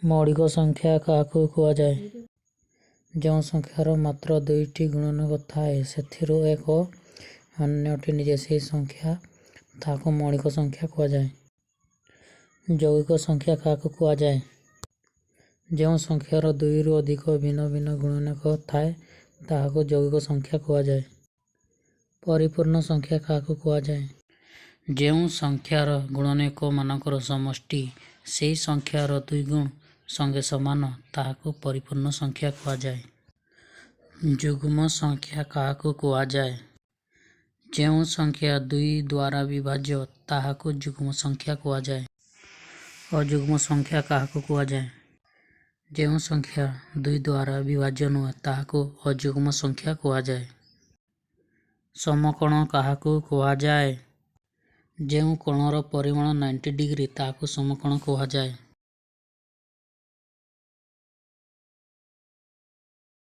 ମୌଳିକ ସଂଖ୍ୟା କାହାକୁ କୁହାଯାଏ? ଯେଉଁ ସଂଖ୍ୟାର ମାତ୍ର ଦୁଇଟି ଗୁଣନକ ଥାଏ, ସେଥିରୁ ଏକ ଅନ୍ୟଟି ନିଜେ ସେହି ସଂଖ୍ୟା, ତାହାକୁ ମୌଳିକ ସଂଖ୍ୟା କୁହାଯାଏ। ଯୌଗିକ ସଂଖ୍ୟା କାହାକୁ କୁହାଯାଏ? ଯେଉଁ ସଂଖ୍ୟାର ଦୁଇରୁ ଅଧିକ ଭିନ୍ନ ଭିନ୍ନ ଗୁଣନକ ଥାଏ, ତାହାକୁ ଯୌଗିକ ସଂଖ୍ୟା କୁହାଯାଏ। ପରିପୂର୍ଣ୍ଣ ସଂଖ୍ୟା କାହାକୁ କୁହାଯାଏ? ଯେଉଁ ସଂଖ୍ୟାର ଗୁଣନକମାନଙ୍କର ସମଷ୍ଟି ସେହି ସଂଖ୍ୟାର ଦ୍ୱିଗୁଣ ସଙ୍ଗେ ସମାନ, ତାହାକୁ ପରିପୂର୍ଣ୍ଣ ସଂଖ୍ୟା କୁହାଯାଏ। ଯୁଗ୍ମ ସଂଖ୍ୟା କାହାକୁ କୁହାଯାଏ? ଯେଉଁ ସଂଖ୍ୟା ଦୁଇଦ୍ୱାରା ବିଭାଜ୍ୟ, ତାହାକୁ ଯୁଗ୍ମ ସଂଖ୍ୟା କୁହାଯାଏ। ଅଯୁଗ୍ମ ସଂଖ୍ୟା କାହାକୁ କୁହାଯାଏ? ଯେଉଁ ସଂଖ୍ୟା ଦୁଇଦ୍ୱାରା ବିଭାଜ୍ୟ ନୁହେଁ, ତାହାକୁ ଅଯୁଗ୍ମ ସଂଖ୍ୟା କୁହାଯାଏ। ସମକୋଣ କାହାକୁ କୁହାଯାଏ? ଯେଉଁ କୋଣର ପରିମାଣ 90 ଡିଗ୍ରୀ, ତାହାକୁ ସମକୋଣ କୁହାଯାଏ।